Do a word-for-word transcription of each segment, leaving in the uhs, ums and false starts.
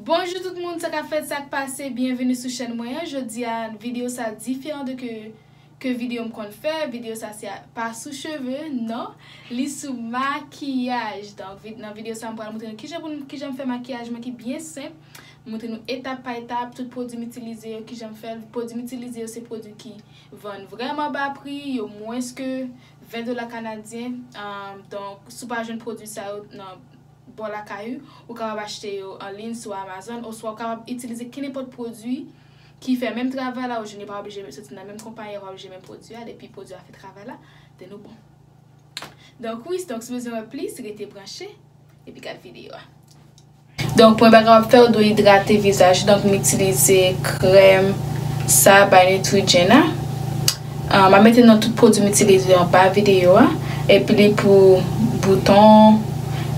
Bonjou tout moun, sa k ap fèt, sa k pase, byenveni sou chèn mwen an. Jodi a, videyo sa diferan de ke, ke videyo m konn fè. Videyo sa se pa sou cheve, non. Li sou makiyaj. Donk, vi- nan videyo sa, m pral montre nou kijan pou n- kijan m fè makiyaj mwen ki byen senp. M montre nou etap pa etap, tout pwodui m itilize yo, kijan m fè l. Pwodui m itilize yo, se pwodui ki vann vrèman ba pri, yo mwens ke ven dola kanadyen. Um, donk, si w pa jwenn pwodui sa yo nan bò lakay ou, ou kapab achte yo an liy sou Amazon, oswa ou kapab itilize kenenpòt pwodui ki fè menm travay la, ou jwenn yo pa oblije soti nan menm konpayi, yo pa oblije menm pwodui a, depi pwodui a fè travay la, then ou bon. Donk wi, donk si w bezwen wè plis, rete branche, epi gad videyo a. Donk, premye bagay w ap fè, ou dwe idrate vizaj ou. Donk, m itilize krèm sa by Neutrogena. Ah, m ap mete non tout pwodui m itilize anba videyo a. Epi li pou bouton,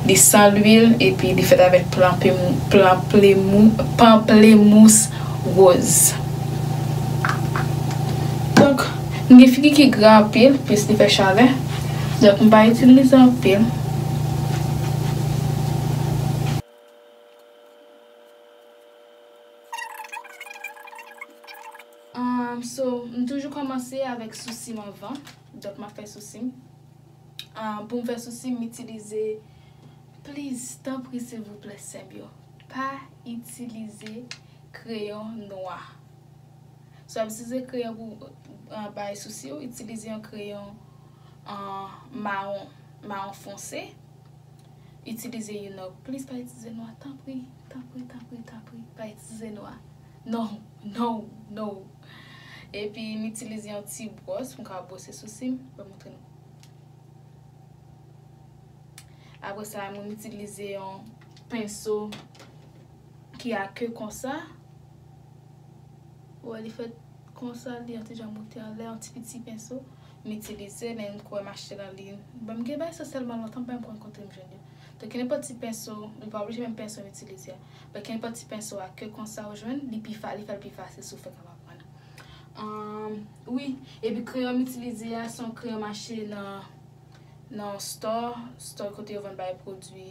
li san lwil, epi li fèt avèk planplemou-, planplemou-, panplemous woz. Donk, m gen figi ki gra anpil, plis li fè chalè. Donk, m pa itilize anpil. Um, so, m toujou kòmanse avèk sousi m anvan. Donk, m ap fè sousi m. Um, pou m fè sousi m, m itilize, please, tanpri, silvouplè, sè m yo, pa itilize kreyon nwa. So, w ap itilize kreyon pou, uh, bay sousi w, itilize yon kreyon, uh, mawon, mawon fonse. Itilize yon nòg. Please, pa itilize nwa. Tanpri, tanpri, tanpri, tanpri. Pa itilize nwa. No, no, no. Epi, m itilize yon ti bwòs pou m ka bwose sousi m. Ban m montre nou. Apre sa, mwen itilize yon penso ki a ke konsa. Ou wè, li fèt konsa, li yon ti jan moute anlè, yon ti piti penso. M itilize, men m kwè m achte l an liy. Bon, m gen bagay sa tèlman lontan, m pa menm konn kote m jwenn yo. Donk, kenenpòt ti penso, li pa oblije menm penso m itilize a. But kenenpòt ti penso a ke konsa ou jwenn, li pi fa-, li fè l pi fasil si w fè k ap aprann. Um, wi, epi kreyon m itilize a, se yon kreyon m achte nan, nan store, store kote yo vann bay pwodui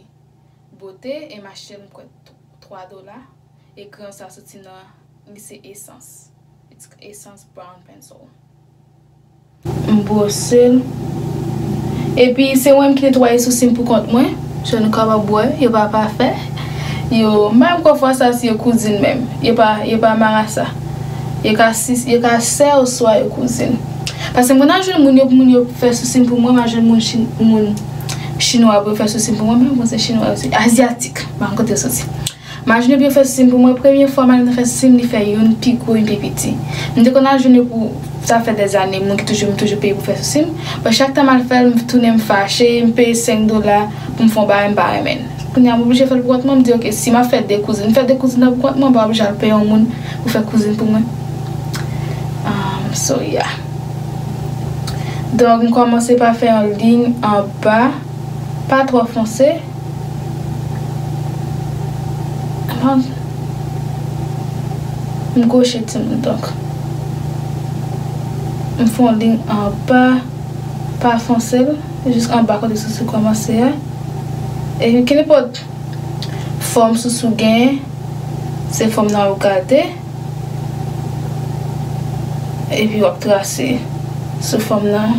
bote, e m achte l, m kwè, t-, twa dola. E kreyon sa soti nan, li se Essence. It's Essence Brown Pencil. M bwose l. Epi, se mwen menm ki netwaye sousi m pou kont mwen. Jan nou kapab wè, yo pa pafè. Yo, m pa menm kwè fwa sa si yo kouzin menm. Yo pa, yo pa marasa. Yo ka si, yo ka sè oswa yo kouzin. Paske mwen al jwenn moun yo, pou moun yo fè sousi m pou mwen, m al jwenn moun chin-, moun chinwa pou yo fè sousi m pou mwen, men mwen se chinwa yo, se azyatik, m pa konn kote yo soti. M al jwenn yo pou yo fè sousi m pou mwen, premye fwa m al jwenn fè sousi m, li fè youn pi gwo, youn pi piti. M te konn al jwenn yo pou, sa fè dèzane, moun ki toujou, m toujou peye pou fè sousi m. But chak tan m al fè l, m tounen m fache, m peye senk dola pou m fè yon bagay m pa renmen. Kounye a, m oblije fè l pou kont mwen, m di, "Ok, si m ap fè de kouzin, m fè de kouzin nan pou kont mwen, m pa oblije al peye yon moun pou fè kouzin pou mwen." Um, so, yeah. Donk, m kòmanse pa fè yon liy anba, pa twò fonse. Kòman? M goche timoun, donk. M fè yon liy anba, pa fonse l, jis anba kote sousou kòmanse a. E kenenpòt fòm sousou genyen, se fòm nan ou gade. Epi w ap trase sou fòm nan,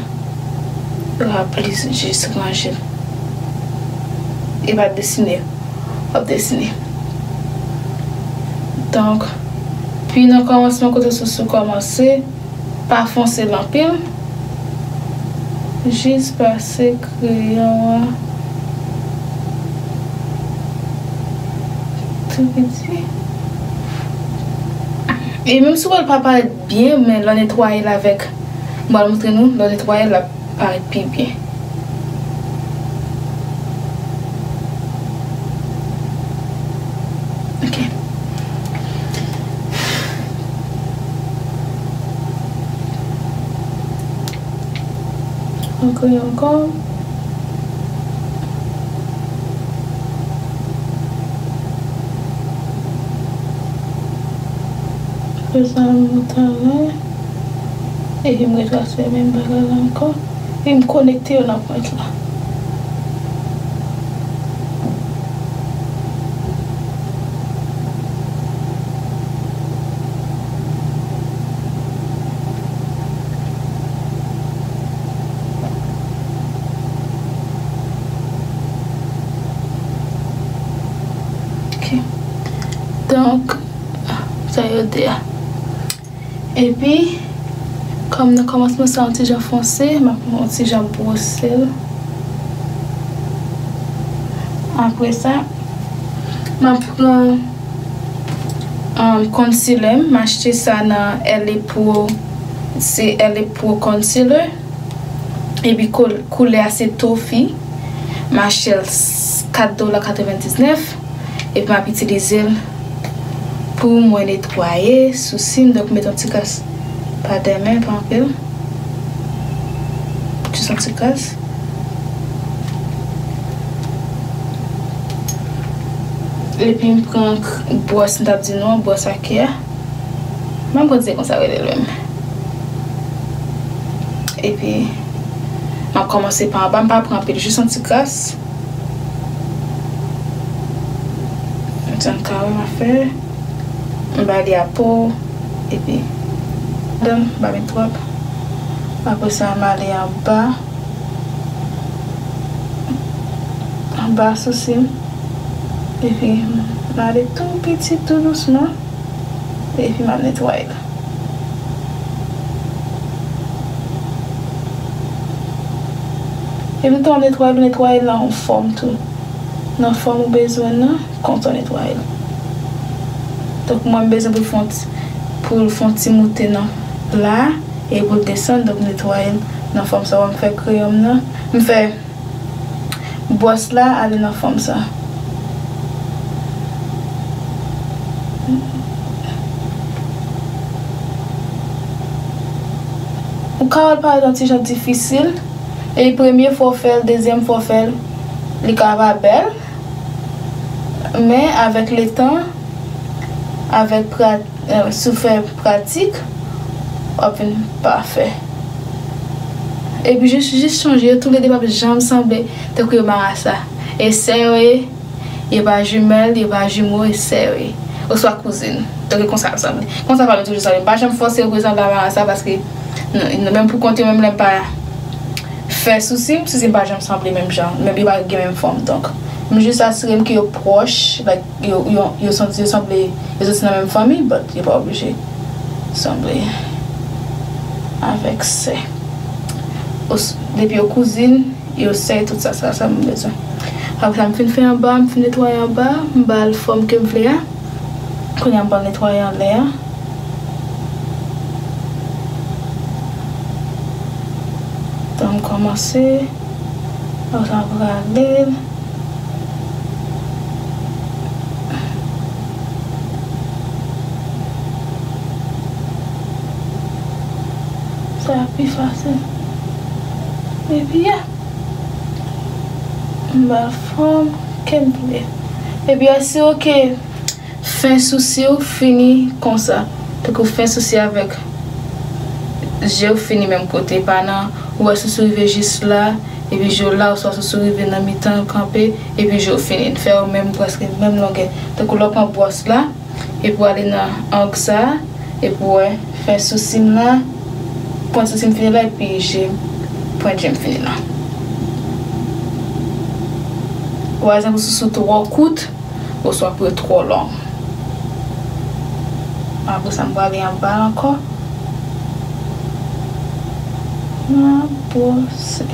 w ap plis jis ranje l. E pa desine, w ap desine. Donk, pi nan kòmansman kote sousou kòmanse, pa fonse l anpil. Jis pase kreyon an tou piti. E menm si w wè l pa parèt byen, men lè w netwaye l avèk, m pral montre nou, lè w netwaye l, l ap parèt pi byen. Ok. Ankò e ankò. Fè sa menm talè. Epi m retrase menm bagay la ankò. Epi m konekte yo nan pwent la. Donk, sa yo de a. Epi, kòm nan kòmansman sa yon ti jan fonse, m ap yon ti jan bwose l. Apre sa, m ap pran, um, concealer m. M achte sa nan L A Pro, se L A Pro Concealer. Epi koul-, koulè a se Toffee. M achte l s-, kat dola katrevendiznèf. Epi m ap itilize l pou mwen netwaye sousi m. Donk, m met yon ti kras pa dèmen, pa anpil. Jis yon ti kras. Epi m pran k-, bwòs, m t ap di nou an, bwòs a kè a. Mwen, m konn se konsa rele l menm. Epi, m ap kòmanse pa anba, m pa pran anpil, jis yon ti kras. Yon ti kare m ap fè. M ba li a po, epi, m pa met twòp. Apre sa, m ale anba. Anba sousi m. Epi, m ale tou piti, tou dousman. Epi, m ap netwaye l. Epi, tan w netwaye l, ou netwaye l nan yon fòm tou. Nan fòm ou bezwen nan, konsa w netwaye l. Donk, mwen, m bezwen pou l fè yon ti, pou l fè yon ti moute nan pla, e pou l desann, donk, m netwaye l nan fòm sa. M fè kreyon m nan, m fè bwòs la ale nan fòm sa. Ou ka wè l parèt yon ti jan difisil, e premye fwa w fè l, dezyèm fwa w fè l, li ka pa bèl, men avèk letan, avèk pra-, eh, si w fè pratik, w ap vin pafè. Epi jis, jis chonje, yo toulede p ap janm sanble tankou yo marasa. E sè yo ye, yo pa jimèl, yo pa jimo, e sè yo ye. Oswa kouzin. Donk, e konsa yo sanble. Konsa fanmi toujou sanble. M pa janm fòse yo pou yo sanble a marasa paske non, non, menm pou kont yo, menm lè m pa fè sousi m, sousi m pa janm sanble menm jan. Menm yo pa gen menm fòm. Donk, m jis asire m ke yo pwòch, like, yo, yo, yo santi yo sanble, yo soti nan menm fanmi, but yo pa oblije sanble avèk sè. Os-, depi yo kouzin, yo sè, tout sa, sa, sa m bezwen. Apre sa, m fin fè anba, m fin netwaye anba, m ba l fòm ke m vle a. Kounye a, m pral netwaye anlè a. Tan m kòmanse. Apre sa, m rale l. Sa pi fasil. Epi, ya. M ba fòm ke m vle. Epi, asire w ke fen sousi w fini konsa. Tankou fen sousi avèk je w fini menm kote. Pa nan, ou wè sousi w rive jis la, epi je w la, oswa sousi w rive nan mitan, l kanpe, epi je w fini. Fè yo menm, prèske menm longè. Tankou lè w pran bwòs la, epi w ale nan ang sa, epi w wè fen sousi m la, pwent sousi m fini la, epi je, pwent je m fini la. Ou wè, egzanp, sousi w twò kout, oswa pou yo twò long. Apre sa, m prale anba ankò. M ap bwose.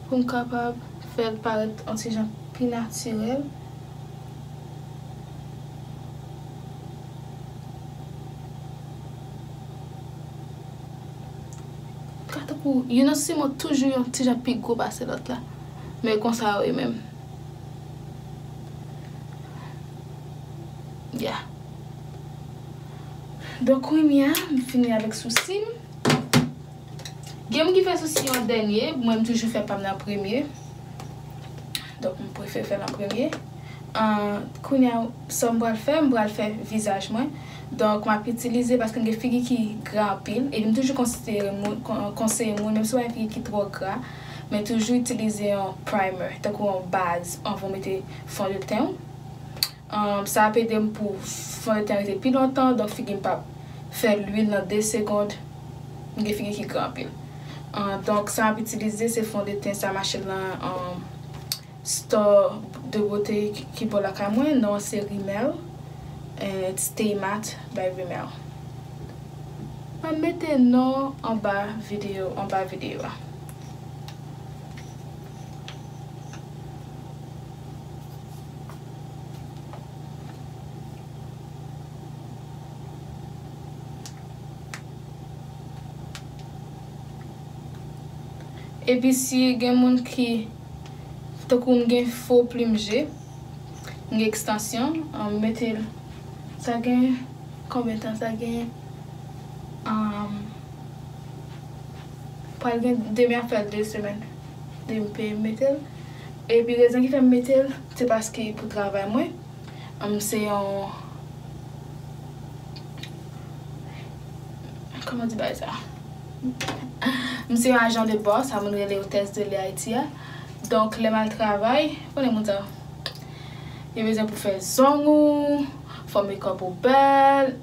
Pou m kapab fè l parèt yon ti jan pi natirèl. Ka tankou, youn nan sousi mwen toujou yon ti jan pi gwo pase lòt la. Men konsa yo ye menm. Ya. Donk, kounye a, m fini avèk sousi m. Gen moun ki fè sousi yo an dènye, mwen, m toujou fè pa m nan premye. Donk, m prefere fè l an premye. Ahn, kounye a, sa m pral fè, m pral fè vizaj mwen. Donk, m ap itilize, paske m gen figi ki gra anpil, epi m toujou konsidere moun, kon-, konseye moun, menm si w pa gen figi ki twò gra, men toujou itilize yon primer, tankou yon baz, anvan w mete fon de ten w. Ahn, sa ap ede m pou fon de ten rete pi lontan, donk figi m p ap fè lwil nan de segonn. M gen figi ki gra anpil. Ah, donk, sa m ap itilize, se fondeten sa, m achte l nan, ah, store de beauté ki, ki bò lakay mwen. Non an se Rimmel. Eh, Stay Matte by Rimmel. M ap mete non anba videyo, anba videyo a. Epi si gen moun ki, tankou m gen fo plim je, m gen ekstansyon, ah, m mete l, sa gen, konbyen tan sa gen? Ah, pral gen, demen ap fè de semèn depi m mete l. Epi rezon ki fè m mete l, se paske pou travay mwen, m se yon, kòman di bagay sa? M se yon ajan de bò, sa moun rele hôtesse de l'air Ayiti a. Donk, lè m al travay, konnen moun sa, yo bezwen pou fè zong ou, fè makeup ou bèl.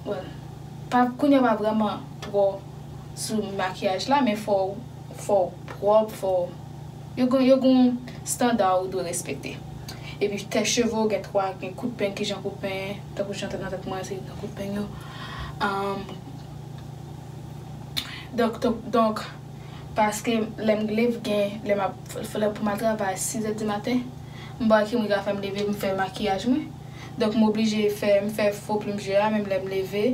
Well, pa, kounye a pa vrèman twò sou makiyaj la, men fò w, fò w pwòp, fò w, yo gen, yo gen yon standa ou dwe respekte. Epi tè cheve w gen twa, gen kout peng, kijan kout peng, tankou jan tèt nan tèt mwen, se nan kout peng yo. Um, donk, donk, donk, paske lè m leve gen, lè m ap, lè pou m al travay sizè di maten, m pa wè ki moun ki ka fè m leve, m fè makiyaj mwen. Donk, m oblije fè, m fè fo plim je a, menm lè m leve,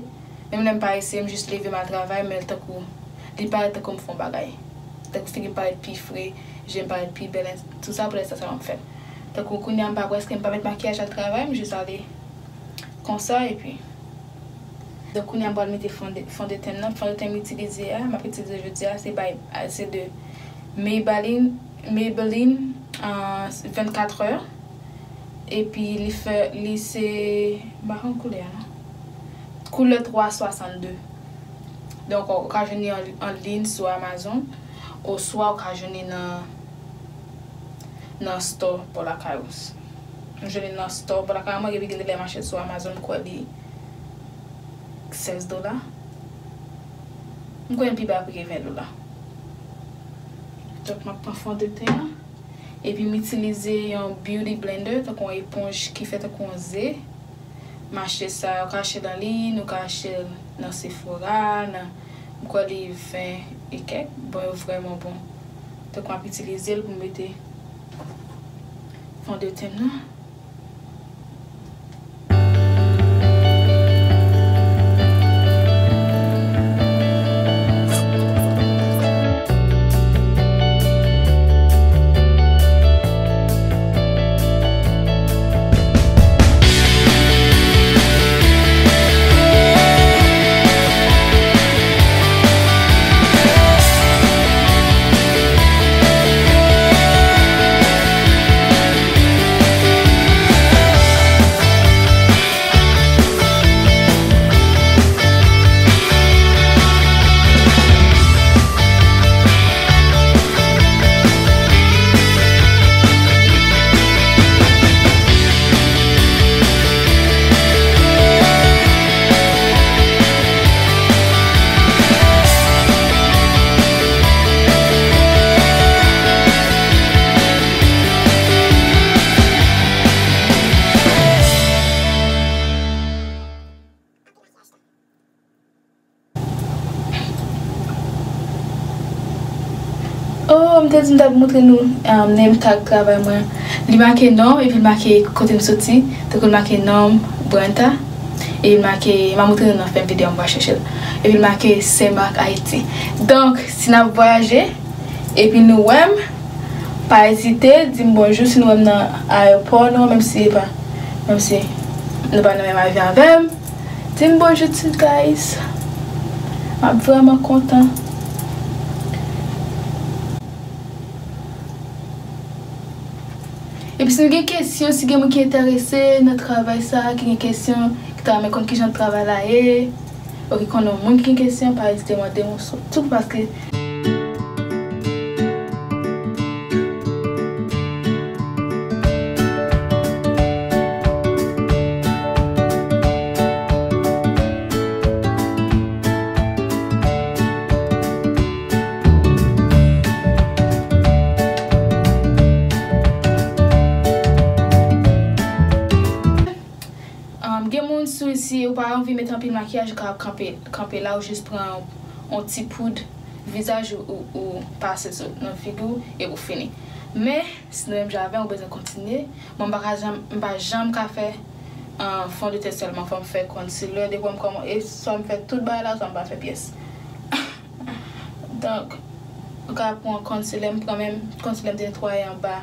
menm lè m pa eseye, m jis leve m al travay, men l tankou, li parèt tankou m fè yon bagay. Tankou figi m parèt pi fre, je m parèt pi bèl, tout sa pou lè sa, sa m ap fè. Tankou kounye a m pa prèske, m pa met makiyaj al travay, m jis ale konsa, epi. Donk, kounye a m pral mete fon de, fon de ten nan. Fon de ten m itilize a, m ap itilize jodi a, se bay, se de Maybelline, Maybelline, ah, vennkat è. Epi li fè, li se, m pa konn koulè a non. Koulè twa swasannde. Donk, ou ka jwenn li an, an liy sou Amazon, oswa ou ka jwenn li nan, nan store bò lakay ou. M jwenn li nan store bò lakay mwen, epi gen de lè m achte l sou Amazon, m kwè li sèz dola. M kwè l pi ba pri ke ven dola. Donk, m ap pran fon de ten an. Epi m itilize yon beauty blender, tankou yon eponj ki fè tankou yon ze. M achte sa, ou ka achte l an liy, ou ka achte l nan Sephora, nan, m kwè li ven e kèk. Bon, yo vrèman bon. Tankou m ap itilize l pou m mete fon de ten nan. Oh, m te di m t ap montre nou, um, name tag travay mwen. Li make non m, epi l make kote m soti. Tankou l make non m, Brenta. Epi l make, m a montre nou nan fen videyo, m va chèche l. Epi l make Saint Marc, Haïti. Donk, si n ap vwayaje, epi nou wè m, pa ezite, di m bonjou si nou wè m nan ayewopò, non, menm si e pa, menm si nou pa nan menm avyon avè m. Di m bonjou ti guys. M ap vrèman kontan. Epi si nou gen kesyon, si gen moun ki enterese nan travay sa, ki gen kesyon, ki ta renmen konn kijan travay la ye, ou ki konnen yon moun ki gen kesyon, pa ezite mande m sou tout paske Anpil makiyaj, ou ka kanpe, kanpe la, ou jis pran yon, yon ti poud vizaj ou, ou, ou pase sou, nan figi w, epi ou fini. Men, si nou menm jan avè m, ou bezwen kontinye. Mwen, m pa ka janm, m pa janm ka fè, ah, fondetèn sèlman, fò m fè concealer. Depi m kòman-, e swa m fè tout bagay la, swa m pa fè pyès. Donk, ou ka pran concealer, m pran menm concealer m te netwaye anba,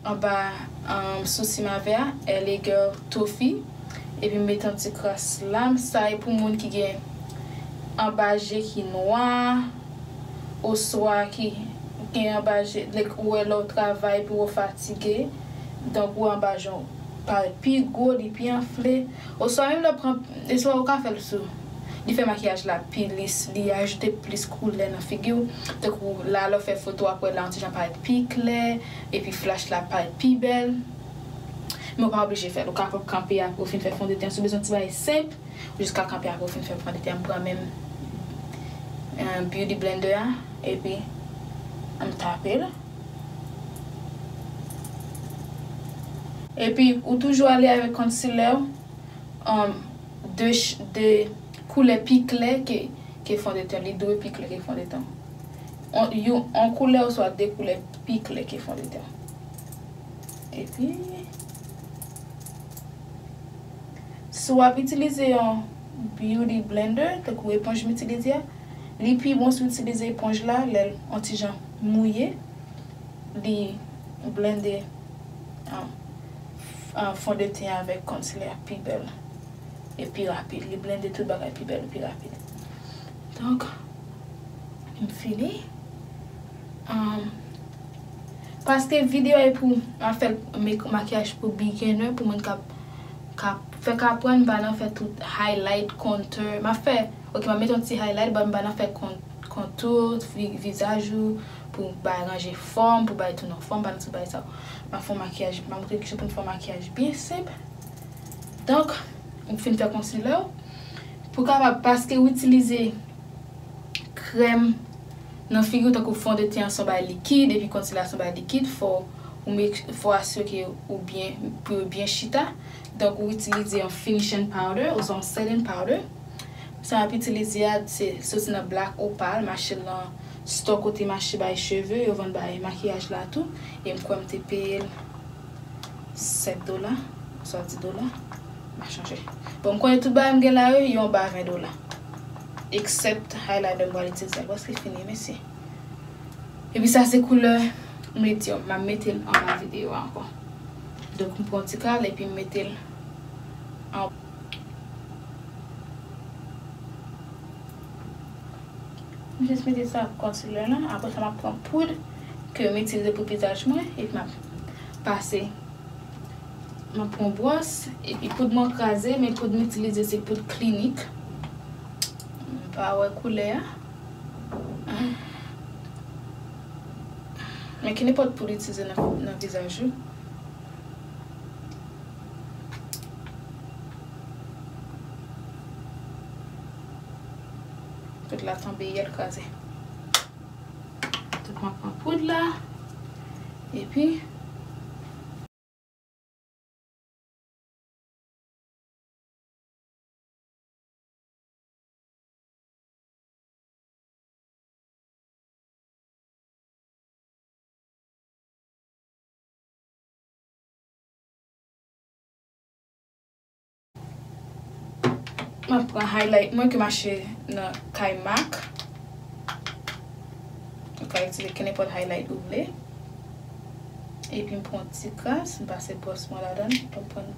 anba, um, sousi m avè a, L A Girl Toffee. Epi m mete yon ti kras la, m sa e pou moun ki gen anba je ki nwa, oswa ki gen anba je, like, ou wè lè w travay pou ou fatige, donk ou wè anba je w parèt pi gwo, li pi anfle, oswa menm lè w pran, oswa ou ka fè l sou, li fè makiyaj la pi lis, li ajoute plis koulè nan figi w, tankou la lè w fè foto w ap wè la yon ti jan parèt pi klè, epi flach la parèt pi bèl. Men w pa oblije fè l, ou kapab kanpe apre w fin fè fondetèn, si w bezwen ti bagay senp, ou jis ka kanpe apre w fin fè fondetèn, m pran menm, eh, beauty blender a, epi m tape l. Epi ou toujou ale avèk concealer w, um, de ch-, de koulè pi klè ke, ke fondetèn, li dwe pi klè ke fondetèn. On, yon, on koulè oswa de koulè pi klè ke fondetèn. Epi, si w ap itilize yon beauty blender, tankou eponj m itilize a, li pi bon si w itilize eponj la, lè l on ti jan mouye, li blende, ah, ah, fondetèn avèk concealer pi bèl e pi rapid. Li blende tout bagay pi bèl e pi rapid. Donk, m fini. Um, paske videyo a e pou, m ap fè l mek-, makiyaj pou beginner, pou moun k ap, k ap fèk aprann, m pa nan fè tout highlight, contour. M ap fè, ok, m ap mete yon ti highlight, but m pa nan fè con-, contour, vi-, vizaj ou, pou bay ranje fòm, pou bay tou nan fòm, m pa nan tout bagay sa yo. M ap fè yon makiyaj, m ap montre kijan pou n fè yon makiyaj byen senp. Donk, ou fin fè concealer w. Pou kapab, paske w itilize krèm nan figi w, tankou fondetèn an se yon bagay likid, epi concealer se yon bagay likid, fò ou mek-, fò asire ke ou byen, pou yo byen chita. Donk, ou itilize yon finishing powder, oswa yon setting powder. Sa m ap itilize a, se soti nan Black Opal, m achte l nan store kote m achte bay cheve, yo vann bay makiyaj la tou, e m kwè m te peye l sèt dola, oswa dis dola, m pa chonje. Bon, m konnen tout bagay m gen la yo, yo anba ven dola. Except highlighter m pral itilize a, paske fini, mesye. Epi sa se koulè medium, m ap mete l anba videyo a ankò. Donk, m pran ti kal epi m mete l an. M jis mete sa concealer la. Apre sa, m ap pran poud ke m itilize pou vizaj mwen. Epi m ap pase. M ap pran bwòs. Epi poud mwen kraze, men poud m itilize se poud Clinique. M pa wè koulè a. Men ki nenpòt poud itilize nan, nan vizaj ou. Tout la tonbe, yè l kraze. Tout mwen pran poud la. Epi, m ap pran highlight mwen ke m achte nan kay MAC. Ou ka itilize kenenpòt highlight ou vle. Epi m pran ti kras, m pase bwòs mwen ladan l, pou m pran.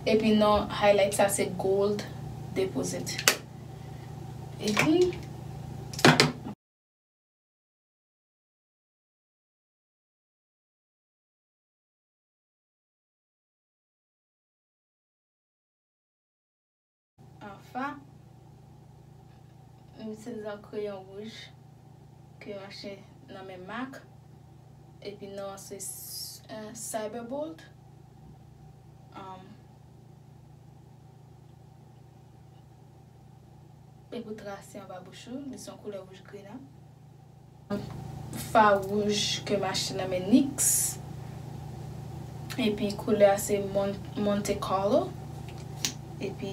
Epi non highlight sa se Gold Deposit. Epi, anfen, m itilize yon kreyon wouj ke m achte nan men MAC. Epi non se s-, eh, Cyberbold. Um, e pou trase anba bouch ou, li se yon koulè wouj green. Fard wouj ke m achte nan men NYX. Epi koulè a se Mon-, Monte Carlo. Epi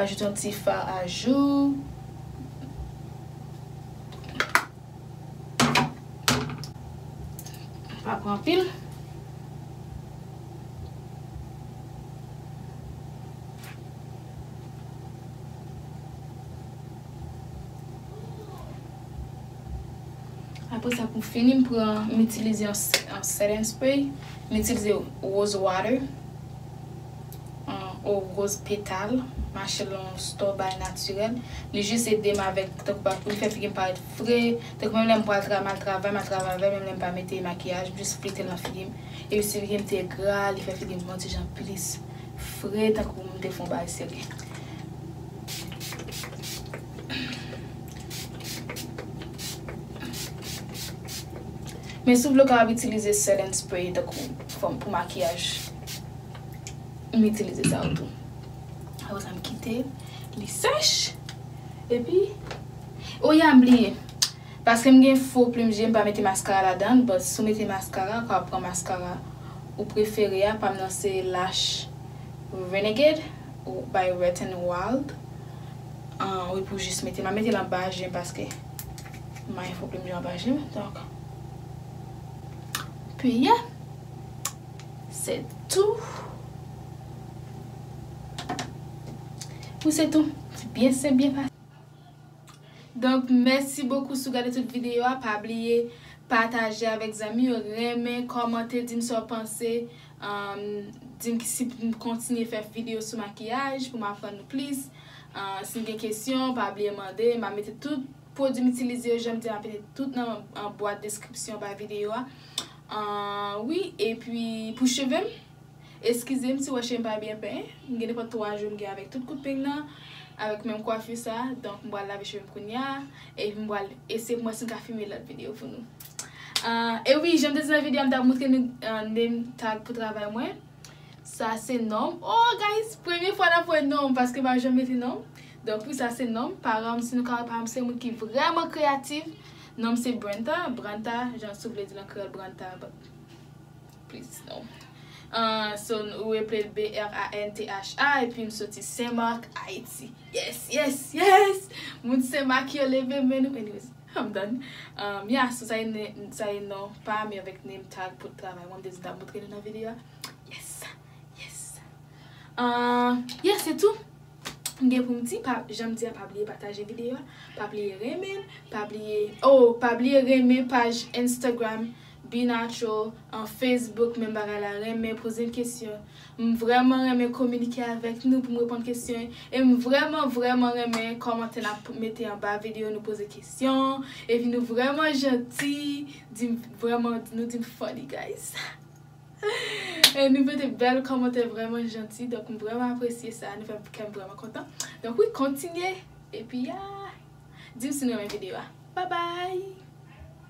Ajoute yon ti fard a joues. Pa pran anpil. Apre sa, pou fini, m pran, m itilize yon s-, yon setting spray. M itilize rose water, euh, ou rose pétale, m achte l nan yon store bay Naturel. Li jis ede m avèk, tankou pa, li fè figi m parèt fre, tankou menm lè m pral tra-, m al travay, m al travay avè l, menm lè m pa mete makiyaj, m jis flite l nan figi m. Epi si figi m te gra, li fè figi m yon ti jan plis fre, tankou m te fè yon bagay serye. Men si w vle w kapab itilize setting spray tankou fòm pou makiyaj. M itilize sa yo tou. Apre sa, m kite li sèch. Epi, o ya, m bliye. Paske m gen fo plim je, m pa mete maskara ladan l, but si w mete maskara, ou ka pran maskara ou prefere a, pa m nan se Lash Renegade ou by Wet n Wild. Ah, wi, pou jis mete, m a mete l anba je m paske m a gen fo plim je anba je m. Donk, pi, yeah, se tou. Wi, se tou. Byen senp, byen fasil. Donk, mèsi bokou si w gade tout videyo a. Pa bliye pataje avèk zanmi yo, renmen, kòmante, di m sa w panse. Ahn, di m ki si m kontinye fè videyo sou makiyaj pou m aprann nou plis. Ahn, si n gen kesyon, pa bliye mande. M a mete tout pwodui m itilize yo, jan m di, m a mete tout nan, an bwat deskripsyon anba videyo a. Ahn, wi, epi pou cheve m, eskize m si w wè cheve m pa byen penyen. M gen depi twa jou m gen avèk tout kout peng nan, avèk menm kwafi sa. Donk, m pral lave cheve m kounye a, epi m pral eseye pou m wè si m ka filme lòt videyo pou nou. Ah, e wi, jan m te di nan videyo a, m t ap montre nou, ah, name tag pou travay mwen. Sa se non m. Oh, guys, premye fwa n ap wè non m, paske m pa janm mete non m. Donk, wi, sa se non m. Paran m, si nou ka wè, paran m se moun ki vrèman kreyatif. Non m se Brantha. Brantha, jan si w vle di l an kreyòl, Brantha, but please, no. Ah, so, ou eple l B R A N T H A, epi m soti Senmak, Ayiti. Yes, yes, yes! Moun Senmak yo leve men nou. Anyways, I'm done. Um, yeah, so sa e ne-, sa e non pa m avèk name tag pou travay mwen. M te di m t ap montre nou nan videyo a. Yes, yes. Ah, yeah, se tou. M gen pou m di, pa, jan m di a, pa bliye pataje videyo a, pa bliye renmen l, pa bliye, oh, pa bliye renmen paj Instagram Be Natural, an Facebook, menm bagay la, renmen, poze m kesyon. M vrèman renmen kominike avèk nou pou m reponn kesyon, e m vrèman, vrèman renmen kòmantè n ap mete anba videyo, nou poze kesyon, epi nou vrèman janti, di m vrèman, nou di m funny, guys. E nou mete bèl kòmantè vrèman janti. Donk, m vrèman apresye sa. Nou fè kè m vrèman kontan. Donk, wi, kontinye. Epi, ya, di m si nou renmen videyo a. Bye bye!